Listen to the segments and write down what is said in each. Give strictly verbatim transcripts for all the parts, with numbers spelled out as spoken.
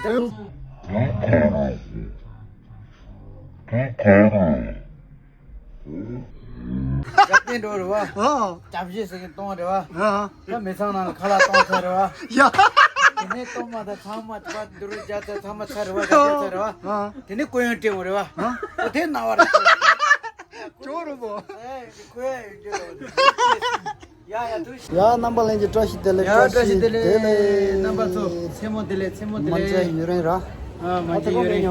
རྒྱབ་རྟེན་འགྲོ་རེད་བ། ཨོ། རྒྱབ་བཞེས་ཟེར་མཁན་གཏོང་རེད་བ། ཨ། ད་མི་ཚང་ནང་ལ་ཁ་ལག་གཏོང་ཚར་རེད་བ། ཡ། དེ་ནས་གཏོང་མ་ད་ཚང་མ་བ་འདུ་རུ་རྒྱ་ཚ་ཚང་མ་ཚར་རེད་བ། རྒྱབ་བཞེས་ཚར་རེད་བ། ཨ། དེ་ནས་སྐུ་ཡོན་སྤྲད་འོ་རེད་བ། ཨ། ཨོ་དེ་ན་བ་རེད། ཅོ་རུ་བོ། ཨེ་ཁོས་ཡ་ཡ་དུ། ཡ་རྣམ་པ་ལྷན་རྒྱས་བཀྲ་ཤིས་བདེ་ལེགས། ཡ་བཀྲ་ཤིས་བདེ་ལེགས། རྣམ་པ་ཚོ་མཚན་མོ་བདེ་ལེགས། མཚན་མོ་བདེ་མ་ལེགས། ཡུ་རེན་ར། ཨ་མ་ཨ་ཏི་ཡུ་རེན།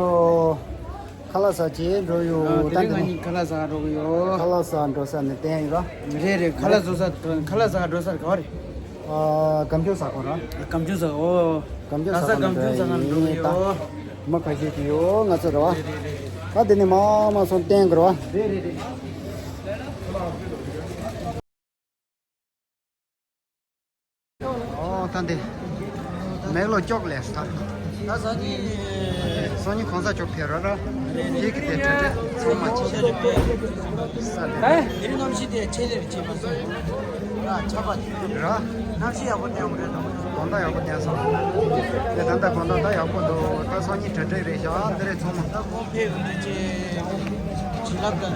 ཁ་ལག་ཟ་ཅེས་འགྲོ་ཡོད། ཨ་ད་དེ་རིང་ང་གཉིས་ཁ་ལག་ཟ་འགྲོ་གི་ཡོད། ཁ་ལག་ཟ་འགྲོ་ས་ནས་བསྟན་ཡོད་ར། རེད་རེད། ཁ་ལག་ཟ་ས་ཁ་ལག་ཟ་འགྲོ་ས་ག་བ་རེད། ཨ་སྒམ་ཆུང་ཟ་ཁོ་ར། སྒམ་ཆུང་ཟ། ཨོ། སྒམ་ཆུང་ཟ་ས་ཁོ་སྒམ་ཆུང་ཟ་ཁ་འགྲོ་གི་ཡོད། མ་ཁ་ཤས་ཀྱི་ཡོད་ང་ཚོ་ར་བ། ད་དེ་ནས་མ་མ་སོང་བསྟན་དགོས་ར་བ། རེད་རེད་རེད། ཨོ་ད་འདི་མེག་ལོ་ཅོག་ལེ་སི་ད། ད་སང་ཉིན། སང་ཉིན་གོང་ས་མཆོག་ཕེབས་ར་ར། ཁྱེད་ཀྱི་དེ་གྲ་སྒྲིག་ཚང་མ་བྱེད། ས་དེ། དེ་རིང་གནམ་གཤིས་དེ་ཆེ་ལེར་བྱེད་པ་སོང་། ར་ཆར་པ་དེ། ར། གནམ་གཤིས་ཡག་པོ་བསྟན་པ་རེད་དམ། དགོང་དག་ཡག་པོ་བསྟན་སོང་། དེ་ད་ལྟ་དགོང་དག་ད་ཡག་པོ་འདུག་ད་སང་ཉིན་གྲ་སྒྲིག་རེད་ཤག་དེ་རེད་ཚང་མ། ད་ཁོང་ཕེབས་ཡོང་དུས་ཅི། བྱིན་རླབས་དང་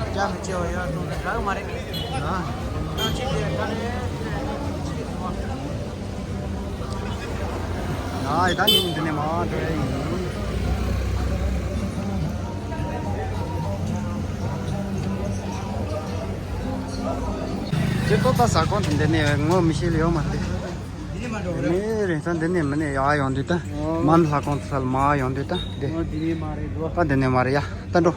རྒྱ་མི་ཆེ་བ་ཡོད་འགྲོ་ན་འདྲ་གི་མ་རེད། ཡ། ཡ་ཡི་ད་ཉིན་འདི་ནས་མ་འགྲོ་ཡ་ཡིན། ཅི་ཏོ་ད་ཟ་ཁང་དུ་འདི་ནས་ངོ་མི་ཤེས་ལ་ཡོད་མ་རེད། འདི་ནས་མ་འགྲོ་རེད། འདི་ནས་རེད་ད་འདི་ནས་མི་ནས་ཡ་ཡོང་དུས་ད་མ་ལྷ་ཁང་དུ་ས་ལ་མ་ཡོང་དུས་ད་འདི། འོ་འདི་ནས་མ་རེད་འགྲོ། ད་འདི་ནས་མ་རེད་ཡ་ད་འགྲོ།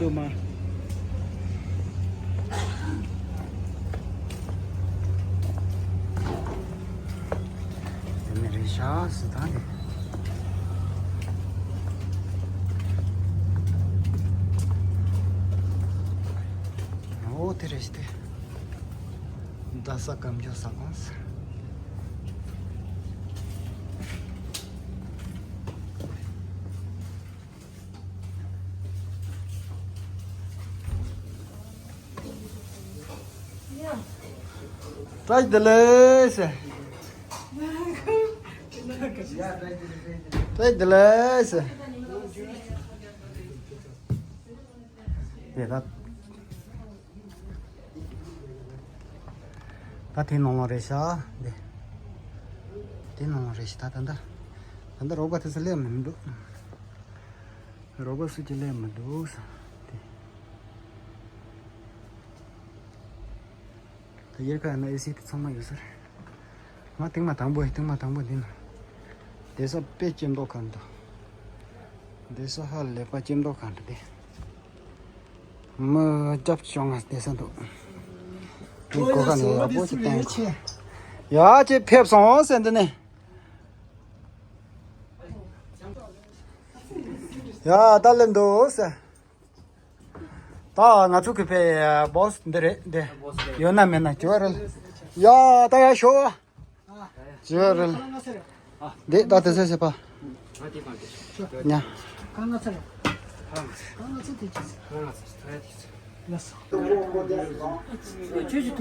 དེ་ནས་རེད་ཤག་ཟེར་ད་ནི། ཨོ་དེ་རེད་ཤག་དེ། རྡ་ས་སྒམ་ཆུང་ཟ་ཁང་ཟེར། བཀྲ་ཤིས་བདེ་ལེགས། བཀྲ་ཤིས་བདེ་ལེགས། དེ་ད། ད་དེ་ནང་ལོགས་རེད་ཤག་འདི། དེ་ནང་ལོགས་རེད་ཤག་ད་ད་ད། ད་ད་རོགས་པ་དེ་ཚོ་སླེབས་མི་འདུག་རོགས་པ་སུ་གཅིག་སླེབས་མི་འདུག་ས། དེ། ད་དབྱར་ཁ་ཡིན་ན་ཨེ་སི་དེ་ཚང་མ་ཡོད་ས་རེད། ང་སྟིང་མ་དང་པོ་ཡིན་སྟིང་མ་དང་པོ་འདི་ན། བསྡད་ས་དཔེ་ལྕེ་མདོག་གང་འདུག་བསྡད་ས་ཧ་ལས་པ་ལྕེ་མདོག་གང་འདུག་དེ། མི་རྒྱབ་ཅོང་ང་བསྡད་ས་འདུག་དེ་གོ་ཁ་ནས་ཡག་པོ་ཞིག་བསྟན་གོ། ཡ་ཅེ་ཕེབས་སོང་ཟེར་འདི་ནས། ཡ་ད་ལེན་འདུག་ཟེར། ད་ང་ཚོ་གི་ཕེ་བོ་སི་འདི་རེད་འདི། ཡོད་ན་མེད་ན་བྱེད་པ་རེད། ཡ་ད་ཡ་ཤོག་བྱེད་པ་རེད། འདི་ད་དེ་ཚོ་བྱེད་པ། ཉ།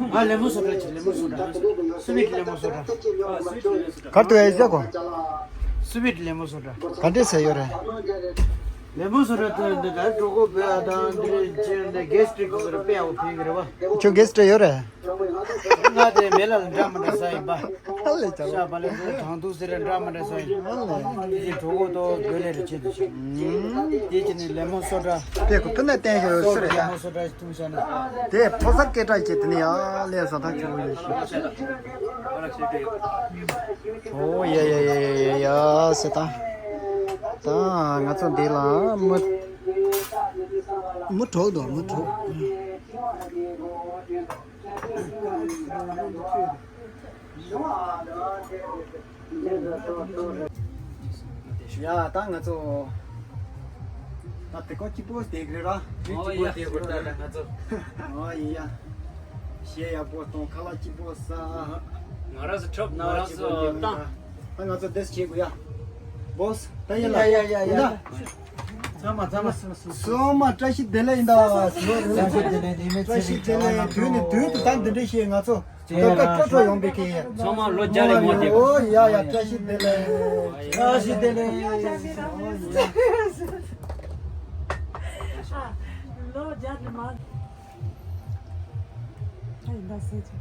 ང་ལེ་མོ་སོ་ཌ་ཅིག་ལེ་མོ་སོ་ཌ། སུ་བིཊ་ལེ་མོ་སོ་ཌ། གར་དུ་ཨེ་ཟེར་གོ། སུ་བིཊ་ལེ་མོ་སོ་ཌ། ག་འདྲས་ཟེར་ཡོད་རེད། ལེ་མོ་སོ་ཌ་དེ་འདི་ལྟར་གྲོད་ཁོག་བོད་ཨ་དང་འདི་ཅི་འདི་གེ་སི་ཊི་རིག་གི་སོ་ཌ་དཔེ་ཡག་པོ་ཕན་གི་རེད་བ། ཁྱོད་གེ་སི་ཊི་རིག་ཡོད་རེད། ང་དེ་མེ་ལ་ལ་འདྲ་མི་འདྲ་ཟ་ཡིན་པ། ཧ་ལས་ཅག་ཤ་བ་ལས་འདི་གྲང་ཐུག་ཟེར་ར་འདྲ་མི་འདྲ་ཟ་ཡིན། ཧ་ལས། དེ་གྲོད་ཁོག་ཏོ་བོད་ལས་རེ་ཆེད་དུ་ཞིག་དེ་ཅི་ནི་ལེ་མོ་སོ་ཌ། དེ་ཁོ་ཕུ་ན་བསྟན་ཤོར་སུ་རེད་ད། ལེ་མོ་སོ་ཌ་ཞིག་འཐུང་བྱས་ན། དེ་ཕོ་གསར་སྐད་གྲགས་ཀྱི་དེ་ནི་ཡ་ལས་བཟའ་ཐག་ཆོད་ཡོད་ཤིག་ཨོ་ཡ་ཡ་ཡ་ཡ་ཡ་ཡ་ཟེར་ད། ད་ང་ཚོ་འདི་ལ་མི་མི་གྲོགས་དང་མི་གྲོགས། ཡ་ད་ང་ཚོ་ད་དེ་ཀོ་སྐྱིད་པོ་བསྡད་ཀྱི་རེད་ར། ཨོ་ཡ་སྐྱིད་པོ་བསྡད་ར་ང་ཚོ། ཨོ་ཡ། གཞས་ཡག་པོ་གཏོང་ཁ་ལག་སྐྱིད་པོ་ཟ། ང་རང་ཚོ་ཁྲོབ་ང་རང་ཚོ་བཏང་། ད་ང་ཚོ་དེ་བྱེད་དགོས་ཡ། བོ་སི་ད་ཡིན་ལ་ཡ་ཡ་ཡ་ཡ། ཡིན་ད། ཚང་མ་ཚང་མ་སོ་མ་བཀྲ་ཤིས་བདེ་ལེགས་ཡིན་ད། བཀྲ་ཤིས་བདེ་ལེགས་དུས་ནས་དུས་དུ་ད་འདི་འདྲ་བཤད་ང་ཚོ། ད་ཀ་ཀྲོ་ཀྲོ་ཡོང་པའི་ཁེ། ཚང་མ་ལོ་བརྒྱ་ལས་མང་བསྡད། ཨོ་ཡ་ཡ། བཀྲ་ཤིས་བདེ་ལེགས། བཀྲ་ཤིས་བདེ་ལེགས། ལོ་བརྒྱ་ལས་མང་། ཨ་ཡིན་ད་སེ་ཆེ།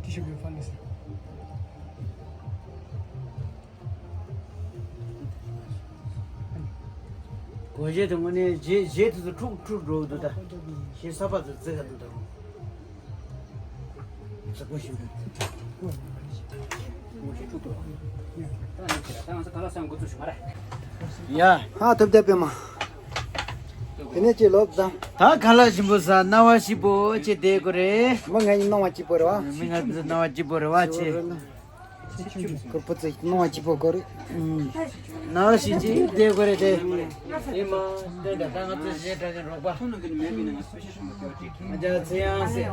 ཏི་ཤུ་གི་ཕ་ལུ་སི། གོ་ཤེས་དང་དངོས་གནས་རྗེས་རྗེས་དུ་ཚོ་འཁྲུག་འཁྲུག་འགྲོ་འདུག་ད། ཤེས་ས་པ་ཚོ་རྩེ་ག་འདུག་ད། ཟ་གོ་ཤེས་འདུག་ཡ། ཧ་ཐུབ་བསྡད་པས་མ། དེ་ནས་ཅི་ལོབ་ད། ད་ཁ་ལག་ཞིམ་པོ་ཟ་སྣང་བ་སྐྱིད་པོ་བྱས་བསྡད་དགོས་རེད། མི་ང་ཡི་སྣང་བ་སྐྱིད་པོ་རེད་བ། མི་ང་ཚོ་སྣང་བ་སྐྱིད་པོ་རེད་བ་བྱས། ཁོ་བུ་ཚོ་སྣང་བ་སྐྱིད་པོ་དགོས་རེད། ཨུམ། ནང་ཞིག་ཅིག་བསྡད་དགོས་རེད་དེ། ཨེ་མ། བསྟན་དང་ད་ང་ཚོ་གཞས་འཁྲབ་མཁན་རོགས་པ། ང་རྒྱ་ཚེ་དབྱངས་ཟེར།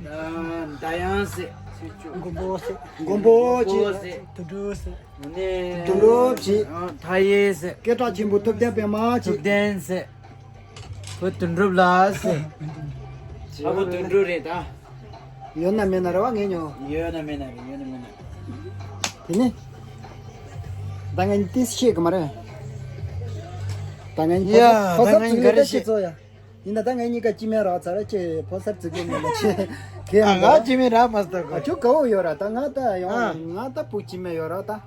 ད་མདའ་དབྱངས་ཟེར། མགོན་པོ་ཟེར། མགོན་པོ་ཟེར། དུད་འགྲོ་ཟེར། ནས་དུད་འགྲོ་བྱེད། མཐའ་ཡས་ཟེར། སྐད་གྲགས་ཆེན་པོ་ཐུབ་བསྟན་པད་མ་བྱེད། ཐུབ་བསྟན་ཟེར། བུ་དོན་གྲུབ་ལགས་ཟེར། ཨ་བུ་དོན་གྲུབ་རེད་ད། ཡོད་ན་མེད་ན་རེད་བ་ངས་ཉོ། ཡོད་ན་མེད་ན་རེད། ཡོད་ན་མེད་ན་རེད། དེ་ནི། ད་ངས་ཏིས་ཤེས་གི་མ་རེད། ད་ངས་ཡ། ཕོ་ད་སར་ངས་ཚིག་ག་རེ་ལས་ཤེས། ཀྱི་ཚོ་ཡ། ཡིན་ན་ད་ངས་གཉིས་ཀ་སྐྱེ་དམན་རག་ཚར་ཅེ་ཕོ་སར་ཚིག་གི་མེད་ལ་ཆེ། གས་ཨ་མ་ང་སྐྱེ་དམན་རག་མ་སྟར་གོ། ཨ་ཁྱོད་ག་བོ་ཡོད་ར་ད་ང་ད་ཡོང་ཨ། ང་ད་བུ་སྐྱེ་དམན་ཡོད་ར་ད།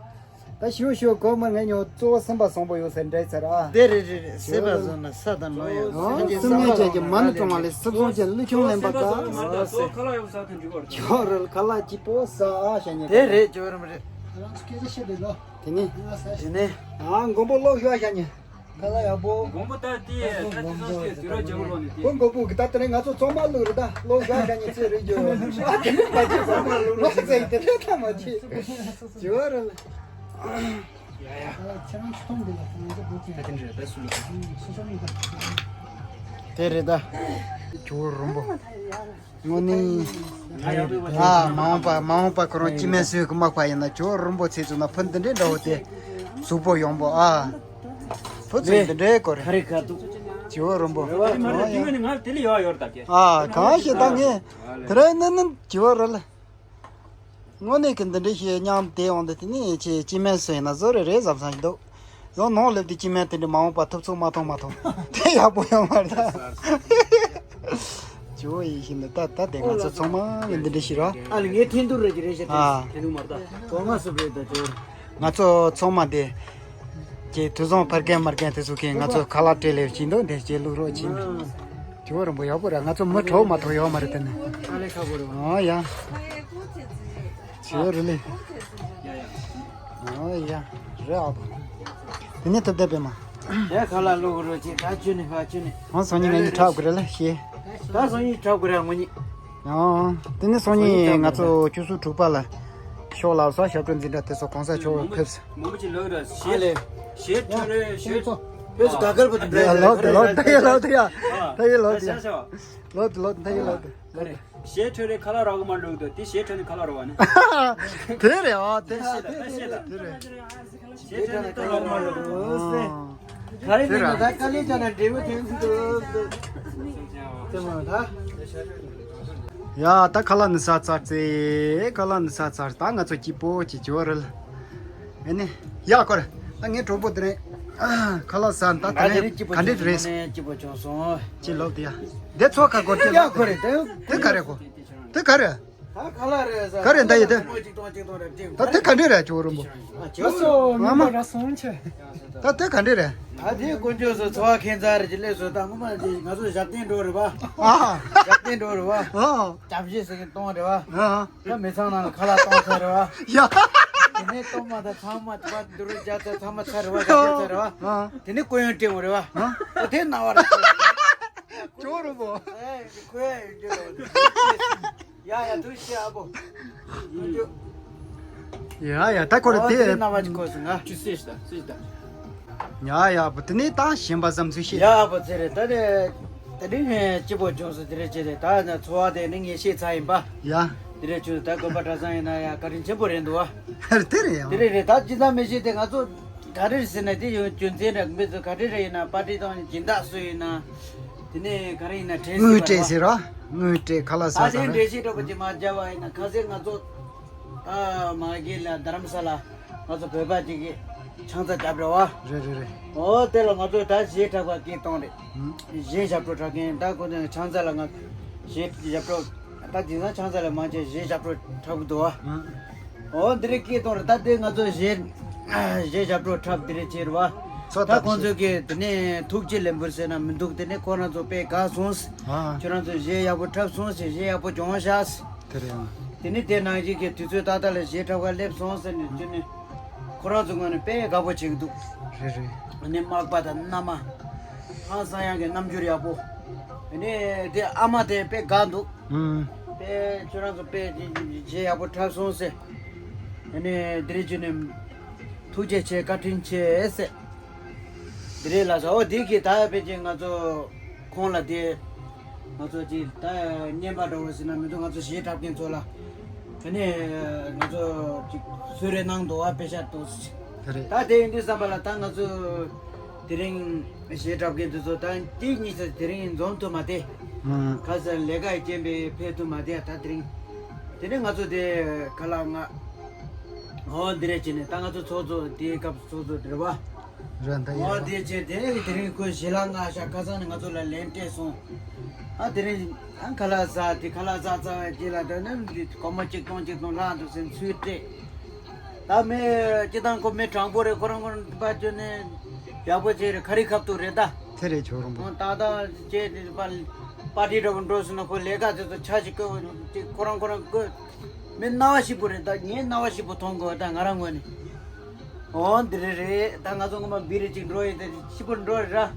ད་ཞུ་ཞུ་གོ་མ་ངས་ཉོ་གཙོ་བོ་སེམས་པ་བཟང་པོ་ཡོད་ཟེར་འདྲ་ཚར་ཨ། དེ་རེད་རེད་རེད། སེམས་པ་བཟང་ན་ས་དང་ལོ་ཡོད། ཨོ་སེམས་ངན་ཅན་གྱི་མ་ཎི་བགྲང་བ་ལས་སེམས་བཟང་ཅན་ཀླུ་ཆུང་ལེན་པ་དཀའ། ཨོ་སེ། ཇོ་རུལ་ཁ་ལག་སྐྱིད་པོ་ཟ་ཨ་ཤ་ཉེ། དེ་རེད་ཇོ་རུལ་རེད། དེ་ནི། དེ་ནི། ཨ་མགོན་པོ་ལོག་ཞུ་ཨ་ཤ་ཉེ། ཁ་ལག་ཡག་པོ། མགོན་པོ་ད་དེ་ད་དེ་སོང་ཞེས་དུས་རབས་རྒྱལ་པོ་ལོག་ནས་དེ། ཁོ་མགོན་པོ་གི་ད་དེ་ནས་ང་ཚོ་ཚང་མ་ལུག་རེད་ད་ལོག་ཞུ་ཨ་ཤ་ཉེ་ཚེ་རེད་ཇོ། ཨ་དེ་ནི་མ་ཅི་ཚང་མ་ལུག་ལོག་ཟེར་དེ་ནས་ད་མ་ཅི། ཇོ་རུལ། ཡ་ཡ། ཁྱེད་རང་ཆུ་ཐོང་འདི་ལ་ང་ཚོ་སྒོ་ཅན། ད་དེ་འདྲ་ད་སུ་ལ། སོ་སོ་མི་ད། དེ་རེད་ད། ཇོ་རུམ་པོ། དངོས་གནས། ཨ་མ་འོངས་པ་མ་འོངས་པ་ཁོ་རང་སྐྱེ་དམན་སུ་གི་མ་ཁ་ཡིན་ན་ཇོ་རུམ་པོ་ཚེ་ཚོ་ན་ཕུ་འདི་འདྲའི་འདྲ་བོ་དེ། གཟུགས་པོ་ཡོང་པོ་ཨ། ཕུ་ཚོ་འདི་འདྲའི་སྐོར་རེད། ཇོ་རུམ་པོ། ཨ་གང་ཞིག་ད་ངས། དེ་རེད་ནི་ནི་ཇོ་རུལ། དངོས་གནས་ཀྱི་འདི་འདྲ་ཞིག་མཉམ་དེ་འོང་དུས་དེ་ནས་ཅི་སྐྱེ་དམན་སུ་ཡིན་ན་བཟོ་རེ་རེ་བཟང་བཟང་ཞིག་འདུག་ཡང་ནང་སླེབས་དུས་སྐྱེ་དམན་དེ་འདྲ་མ་འོངས་པ་ཐུབ་ཚོད་མ་མཐོང་མ་མཐོང་དེ་ཡག་པོ་ཡོད་མ་རེད་ད། ཇོ་ཡིན་ཞིག་འདི་ད་ད་དེ་ང་ཚོ་ཚང་མ་གི་འདི་འདྲ་ཞིག་ར། ཨ་ལ་ངས་ཐེན་ཐུར་རེ་ཅི་རེ་བཤད་ཨ། ཐེན་ཐུར་མ་རེད་ད་གོ་ང་སུ་རེད་ད་ཇོ། ང་ཚོ་ཚང་མ་དེ། ཀྱེ་དུས་བཟང་ཕར་རྒན་མར་རྒན་དེ་ཚོ་གིས་ང་ཚོ་ཁ་ལག་སྤྲད་ལེ་བྱིན་འདུག་འདི་ཀྱེ་ལུག་རོགས་བྱིན། ཇོ་རུམ་པོ་ཡག་པོ་ར། ང་ཚོ་མི་གྲོགས་མ་གཏོགས་ཡོད་མ་རེད་དེ་ནི། ཨ་ལེ་ཁ་པོ་རེད་བ། ཨོ་ཡ། ཇོ་རུལ་ལེ། ཨོ་ཡ། རེད་ཨ་པ། དེ་ནི་ཐུབ་བསྡད་པས་མ། ཡ་ཁ་ལག་ལུག་རོགས་བྱིན་ད་ཅུ་ནི་ཧ་ཅུ་ནི། ཨོ་སང་ཉིན་ང་གཉིས་འཁྲབ་དགོས་རེད་ལ་ཤེས། ད་སང་ཉིན་འཁྲབ་དགོས་རེད་ངོ་གཉིས། ཡང་། དེ་ནས་སང་ཉིན་ང་ཚོ་བཅུ་གསུམ་དྲུག་པ་ལ་ཤོག་ལབ་ས་ཞབས་བྲོ་འཛིན་གྲྭ་དེ་ཚོ་གོང་ས་མཆོག་ཕེབས། མང་པོ་ཅིག་ལོག་ར་ཞེས་ལས་ཞེས་ཁྲོད་རེ་ཞེས་ཕེབས་སུ་ག་གར་བུ་དུ་འདྲ་ཡ་ལོག་དེ་ལོག་ད་ཡ་ལོག་དེ་ཡ་ད་ཡ་ལོག་དེ་ཡ་ལོག་དེ་ལོག་ད་ཡ་ལོག་དེ་ལོག་དེ། ཞེས་ཁྲོད་རེ་ཁ་ལག་རག་གི་མ་ལུག་དུ་དེ་ཞེས་ཁྲོད་ནས་ཁ་ལག་རོ་བ་ནི། དེ་རེད་ཨ་དེ་ཞེས་ད་ཞེས་ད་དེ་རེད། ཞེས་ཁྲོད་ནས་ཁ་ལག་རོ་མ་ལུག་དུ། ག་རེ་ཟེར་ན་ད་དཀའ་ལས་བྱས་ན་འབྲས་བུ་ཐོན་གྱི་འདུག་དེ་མ་ད། ཡ་ད་ཁ་ལག་ནི་ཟ་ཚར་ཚེ་ཁ་ལག་ནི་ཟ་ཚར། ད་ང་ཚོ་སྐྱིད་པོ་ཅིག་ཇོ་རུལ། ཨེ་ནི། ཡ་ཁོ་རེ། ད་ངའི་གྲོགས་པོ་དེ་རེད། ཁ་ལག་ཟ་ད་དེ་རེད་ག་འདྲས་རེད། སྐྱིད་པོ་བྱུང་སོང་། ཅི་ལོག་དེ་ཡ། དེ་ཚོ་ཁ་སྐོར་ཅི་ཡ་ལོག་ཁོ་རེ་ད་དེ་ག་རེ་གོ། དེ་ག་རེ། ད་ཁ་ལག་རེད་ཟ། ག་རེ་འདའ་ཡི་དེ། ད་དེ་ག་འདྲས་རེད་ཇོ་རུམ་པོ། ཨ་ཇོ་སོ་ང་མ་མི་ར་སོང་ཆེ། ད་དེ་ག་འདྲས་རེད། ད་དེ་དཀོན་མཆོག་གསུམ་འཚོ་བ་ཁྱད་མཚར་རེད་ཅེས་སླེབས་སོང་། ད་ངོ་མ་དེ་ང་ཚོ་ཞབས་བརྟན་འགྲོ་རེད་བ། ཨ། ཞབས་བརྟན་འགྲོ་རེད་བ། ཨ། སྐྱབས་རྗེ་ཟེར་མཁན་གཏོང་རེད་བ། ཨ། ད་མི་ཚང་ནང་ལ་ཁ་ལག་གཏོང་ཚར་རེད་བ། ཡ། དེ་ནས་གཏོང་མ་ད་ཚང་མ་བ་འདུ་རུ་རྒྱ་ཚ་ཚང་མ་ཚར་རེད་བ། ཞབས་བརྟན་ཚར་རེད་བ། ཨ། དེ་ནས་སྐུ་ཡོན་སྤྲད་འོང་རེད་བ། ཨ། ཨོ་དེ་ན་བ་རེད། ཇོ་རུམ་པོ། ཨེ་ཁོས་ཡོད་རེད། ཡ་ཡ་དུ་ཤི་ཨ་བོ། ཡ་ཡ་ད་ཁོ་རེ་དེ། ཨོ་དེ་ན་བ་ཅི་ཁོ་སི་ང་། ཅི་སེ་ཤི་ད་སེ་ཤི་ད། ཡ་ཡ་བོ་དེ་ནི་ད་ཞེན་པ་ཙམ་ཚུལ་ཤེས། ཡ་བོ་ཚེ་རེ་ད་རེ། ད་རེ་ངས་སྐྱིད་པོ་བྱུང་སོང་། དེ་རེ་ཅི་རེད་ད་ན་འཚོ་བ་དེ་ནི་ངས་ཤེས་ཚར་ཡིན་པ། ཡ། དེ་རེ་ཆུ་ད་དགོན་པ་གྲྭ་ཚང་ཡིན་ན་ཡ་བཀའ་དྲིན་ཆེན་པོ་རེད་འདུག་བ། དེ་རེད་ཡ། དེ་རེ་རེད་ད་ཅི་ཙམ་མི་ཤེས་དེ་ང་ཚོ། ག་རེ་ཟེར་ན་དེ་ཡང་རྒྱུ་མཚན་རེད། མི་ཚོ་ག་རེ་རེ་ཡིན་ན་པར་ཊི་དང་སྦྱིན་བདག་སུ་ཡིན་ན། དེ་ནས་ག་རེ་ཡིན་ན་དྲན་དངུལ་སྤྲད་ཟེར་བ། དངུལ་སྤྲད་ཁ་ལག་ཟ་ད་ཟ་དེ་ར། འགྲེལ་བཤད་འདྲ་པོ་ཅིག་མ་བརྒྱབ་པ་ཡིན་ན། ཁ་སང་ང་ཚོ་ད་མ་གི་ལ་རྡ་རམ་ས་ལ་ང་ཚོ་བོད་པ་ཅིག་གིས་ཆང་ས་བརྒྱབ་རེད་བ། རེད་རེད་རེད། ཨོ་དེ་ལ་ང་ཚོ་ད་གཞས་འཁྲབ་པ་སྐད་གཏོང་རེད། ཧུམ། གཞས་ཞབས་བྲོ་འཁྲབ་མཁན་ད་ཁོ་ཚོ་ཆང་ས་ལ་ང་གཞས་ཞབས་བྲོ། ད་དེང་སང་ཆང་ས་ལ་མང་ཆེ་གཞས་ཞབས་བྲོ་འཁྲབ་གི་འདུག་བ། ཧུམ། ཨོ་འདི་རེད་སྐད་གཏོང་རེད། ད་དེ་ང་ཚོ་གཞས་གཞས་ཞབས་བྲོ་འཁྲབ་འདི་རེད་བྱས་རེད་བ། ཚོ་ད་ད་ཁོང་ཚོས་ཀྱིས་དེ་ནས་ཐུགས་རྗེ་ལེགས་འབུལ་ཟེར་ན་མི་འདུག་དེ་ནས་ཁོ་རང་ཚོ་དཔེ་དགའ་སོང་ཟེར། ཨ། ཁྱོད་རང་ཚོ་གཞས་ཡག་པོ་འཁྲབ་སོང་ཟེར། གཞས་ཡག་པོ་སྦྱོང་བཞག་ཟེར། དེ་རེད་ཨང་། དེ་ནས་དེ་ནང་བཞིན་གྱི་དུས་ཚོད་ཏག་ཏག་ལ་གཞས་འཁྲབ་ག་སླེབས་སོང་ཟེར་ནས་ཁྱོད་ནས་ཁོ་རང་ཚོ་ངོས་ནས་དཔེ་དགའ་པོ་བྱེད་ཀྱི་འདུག་རེད་རེད། ཨ་ནི་མག་པ་དང་མནའ་མ། ཧང་སང་ཡག་གི་རྣམ་འགྱུར་ཡག་པོ། ཨ་ནི་དེ་ཨ་མ་དེ་དཔེ་དགའ་འདུག་ཨུམ། དཔེ་ཁྱོད་རང་ཚོ་དཔེ་གཞས་ཡག་པོ་འཁྲབ་སོང་ཟེར། ཨ་ནི་དེ་རིང་ཁྱོད་ནས་ཐུགས་རྗེ་ཆེ་བཀའ་དྲིན་ཆེ་ཟེར། དེ་རེད་ལགས་སོ། འོ་དེ་གི་ད་ཕལ་ཆེར་ང་ཚོ་ཁོང་ལ་དེ་ང་ཚོ་ཅིག་ད་བརྙན་པར་འདྲ་བོ་ཟེར་ན་མི་འདུག་ང་ཚོ་གཞས་འཁྲབ་མཁན་ཚོ་ལ་ཨ་ནི་ང་ཚོ་ཅིག་གསོལ་རས་གནང་འདུག་བ། པེ་ཤ་ཏོ་ཟེར། དེ་རེད། ད་དེ་ཡིན་དུས་ཙམ་པ་ལ་ད་ང་ཚོ་དེ་རིང་གཞས་འཁྲབ་མཁན་དེ་ཚོ་ད་དེ་གཉིས་ཚོ་དེ་རིང་འཛོམས་ཐུབ་མ་དེ། ཨང་། ཁ་སང་ལས་ཀ་ཡི་རྐྱེན་པས་ཕེབས་ཐུབ་མ་དེ། ད་དེ་རིང་དེ་ནས་ང་ཚོ་དེ་ཁ་ལག་ང་ཨོ་འདི་རེད་བྱས་ནས་ད་ང་ཚོ་ཚོགས་གཙོ་དེའི་སྐབས་སུ་ཚོགས་གཙོ་དེ་རེད་བ། རེད་ད་ཡིན་ཨོ་རེད། དེ་བྱས་དེ་དེ་རིང་ཁོས་ཞལ་ལག་མངགས་ཤག་ཁ་སང་ནས་ང་ཚོ་ལ་ལན་སྤྲད་སོང་། ཨ་དེ་རིང་ཨ་ཁ་ལག་ཟ་དེ་ཁ་ལག་ཟ་ཚར་བའི་རྗེས་ལ་ད་ནི་འདི་སྒོར་མོ་གཅིག་སྟོང་གཅིག་སྟོང་ལྷག་འདུག་ཟེར་ཚུལ་སྤྲད། ད་མི་སྤྱི་བཏང་ཁོ་མི་དྲང་པོ་རེད། ཁོ་རང་ཁོ་རང་པ་ཅོ་ནས་ཡག་པོ་བྱས་རེད། ཁ་རི་ཁ་ཐུག་རེད་ད། དེ་རེད་ཇོ་རོང་པོ། ད་ད་བྱས་ནས་པ་པར་ཊི་འདྲ་པོ་འགྲོ་སོང་ན་ཁོ་ལས་ཀ་དེ་ཚོ་ཆ་ཞིག་བཀོད་ཁོ་རང་ཁོ་རང་བཀོད། མི་སྣང་བ་ཞིག་པོ་རེད་ད། ངས་སྣང་བ་ཞིག་པོ་མཐོང་དགོས་ད་ང་རང་ངོས་ནས། ཨོ་འདི་རེད་རེད། ད་ང་ཚོ་སྔོན་མ་བི་རི་ཅིག་འགྲོ་ཡི་དེ་ཤི་པོ་འགྲོ་རེད་ར།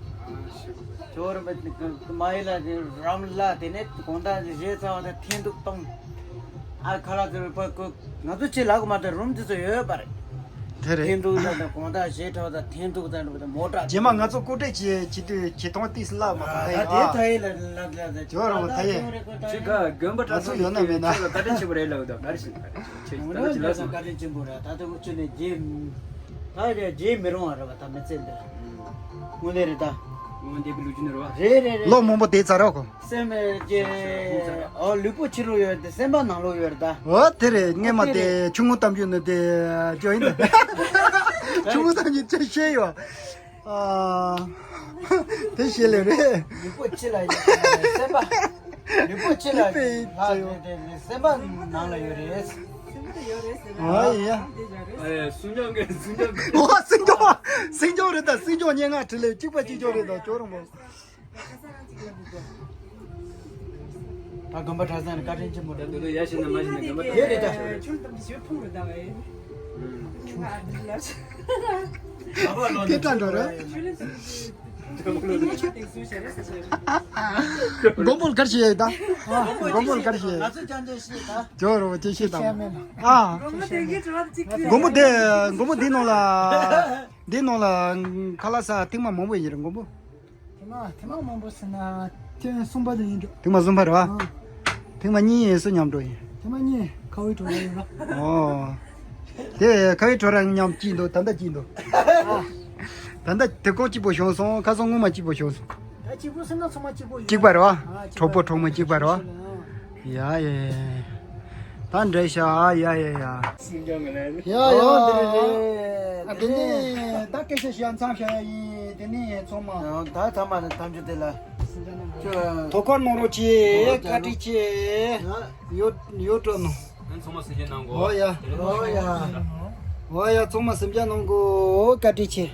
ཇོ་རོང་པོ་མ་ཡི་ལ་རམ་ལ་དེ་ནས་དགོང་དག་རེས་ཚ་བ་དང་འཐེན་ཐུག་གཏོང་། ཨ་ཁ་ལག་ཚོ་པ་ཁོ་ང་ཚོ་ཆེ་ལག་མ་དང་རུམ་དེ་ཚོ་ཡོད་པ་རེད། དེ་རེད། འཐེན་ཐུག་དང་དགོང་དག་རེས་ཚ་བ་དང་འཐེན་ཐུག་དང་འགྲོ་དང་མོ་ཊ། རྗེས་མ་ང་ཚོ་སྐུ་འཁྲུག་བྱེད་བྱེད་དུས་བྱེད་སྟངས་ཏིས་སླ་མ་ད་ད་ཡིན་ཨ། ད་ཡིན་ལ་ལ་ལ་ལ། ཇོ་རོང་པོ་ད་ཡིན། ཅི་ག་དགོན་པ་གྲྭ་ཚང་ང་ཚོ་ཡོད་ན་མེད་ན། ཁྱོད་ལ་བཀའ་དྲིན་ཆེན་པོ་རེད་ལབ་དང་ག་རེ་ཞིག་ཁྱེད་ད་ལ་ཅི་ལ་སོང་། བཀའ་དྲིན་ཆེན་པོ་རེད། ད་ལྟ་ཁོ་ཚོ་ནས་རྗེས་ད་རྗེས་རྗེས་མི་རུང་བ་རེད་བ། ད་མི་ཚེ་འདིར་དངོས་གནས་རེད་ད། དངོས་གནས་པའི་ལོ་རྒྱུས་ནི་རེད་བ། རེད་རེད་རེད། ལོ་མང་པོ་དེ་ཚར་རོགས་གོ། སེམས་ཀྱི་ཨོ་ལུས་པོ་ཕྱི་རུ་ཡོད་དེ་སེམས་པ་ནང་ལོགས་ཡོད་རེད་ད། འོ་དེ་རེད། སྔས་མ་དེ་རེད། དེ་ཆུང་ངུ་གཏམ་རྒྱུད་ནི་དེ་ཅོ་ཡིན་ད། ཆུང་ངུ་གཏམ་རྒྱུད་ཅོ་ཤེས་ཡོད། ཨ། དེ་ཤེས་ལེ་རེད། ལུས་པོ་ཕྱི་ལ་ཡོད། སེམས་པ། ལུས་པོ་ཕྱི་ལ་ལྷག་ཡོད་དེ་སེམས་པ་ནང་ལ་ཡོད་རེད། ཨ་ཡ། ཨ་ཡ་སུན་སྐྱོང་གི་སུན་སྐྱོང་གི། ཨོ་སུན་སྐྱོང་། སུན་སྐྱོང་རེད་ད། སུན་སྐྱོང་སྙན་ངག་བྲིས་ལེ་གཅིག་པ་གཅིག་ལྕོགས་རེད་ད་ཇོ་རོང་པོ། ད་དགོན་པ་གྲྭ་ཚང་ནས་བཀའ་དྲིན་ཆེན་པོ་རེད། ད་དུ་ཡ་ཤི་ན་མ་ཤི་ན་དགོན་པ་དེ་རེད་ད། ཆུ་ལ་དམ་དེ་ཞེ་ཕུང་རེད་ད་བས། ཁྱོད་ང་ཨ་འདི་ལ་ཆུ། སྐད་གྲགས་འགྲོ་རེད། ཆུ་ལ་དེ་ནས་ཆུ་དེ་སུ་ཞེ་རེད་ཟེར་ཞེ་རེད། མགོན་པོ་ལ་གར་ཞེས་ད། མགོན་པོ་ལ་གར་ཞེས། ང་ཚོ་ཅང་ཅང་ཤེས་ད། ཇོ་རོ་ཅི་ཤེས་ད། ཨ། མགོན་པོ་དེ་གི་དྲི་བ་གཅིག་གི། མགོན་པོ་དེ་མགོན་པོ་འདི་ནང་ལ། འདི་ནང་ལ་ཁ་ལག་ཟ་ཐེངས་མ་མང་པོ་ཡིན་རེད་མགོན་པོ། ཐེངས་མ་ཐེངས་མ་མང་པོ་ཟེར་ན་ཐེངས་གསུམ་པ་དེ་ཡིན་འགྲོ། ཐེངས་མ་གསུམ་པ་རེད་བ། ཨང་། ཐེངས་མ་གཉིས་ཡིན་སུ་མཉམ་འགྲོ་ཡིན། ཐེངས་མ་གཉིས་ཁ་བའི་གྲོགས་ར་ཡིན་རོ། ཨོ། དེ་ཁ་བའི་གྲོགས་ར་མཉམ་སྐྱིད་འདུག་ད་ལྟ་སྐྱིད་འདུག་ཨ། ད་ལྟ་དེ་གོང་སྐྱིད་པོ་བྱུང་སོང་། ཁ་སང་སྔོན་མ་སྐྱིད་པོ་བྱུང་སོང་། ད་སྐྱིད་པོ་ཟེར་ན་ཚང་མ་སྐྱིད་པོ་ཡོད། སྐྱིད་པ་རེད་བ། ཨ་སྐྱིད་པ། གྲོགས་པོ་གྲོགས་མོ་སྐྱིད་པ་རེད་བ། ཨ། ཡ་ཡ་ཡ། ད་འདྲ་ཤག་ཡ་ཡ་ཡ། སྲིང་སྐྱོང་གི་ལན། ཡ་ཡ། ཨོ་འདི་རེད་རེད། ཨ་དེ་ནས་ད་སྐད་ཆ་བཤད་མཚམས་བཞག་ཡ་ཡིན། དེ་ནས་ཚང་མ། ད་ཚང་མ་ཐམས་ཅད་དེ་ལ་ཁྱོད་དོ་ཁུར་གནང་རོགས་གྱིས། བཀའ་དྲིན་ཆེ། ཡོད་ཡོད་སྤྲོ་ནོ། ཚང་མ་སེམས་ཅན་གནང་གོ། ཨོ་ཡ། ཨོ་ཡ། ཨོ་ཡ་ཚང་མ་སེམས་ཅན་གནང་གོ། བཀའ་དྲིན་ཆེ།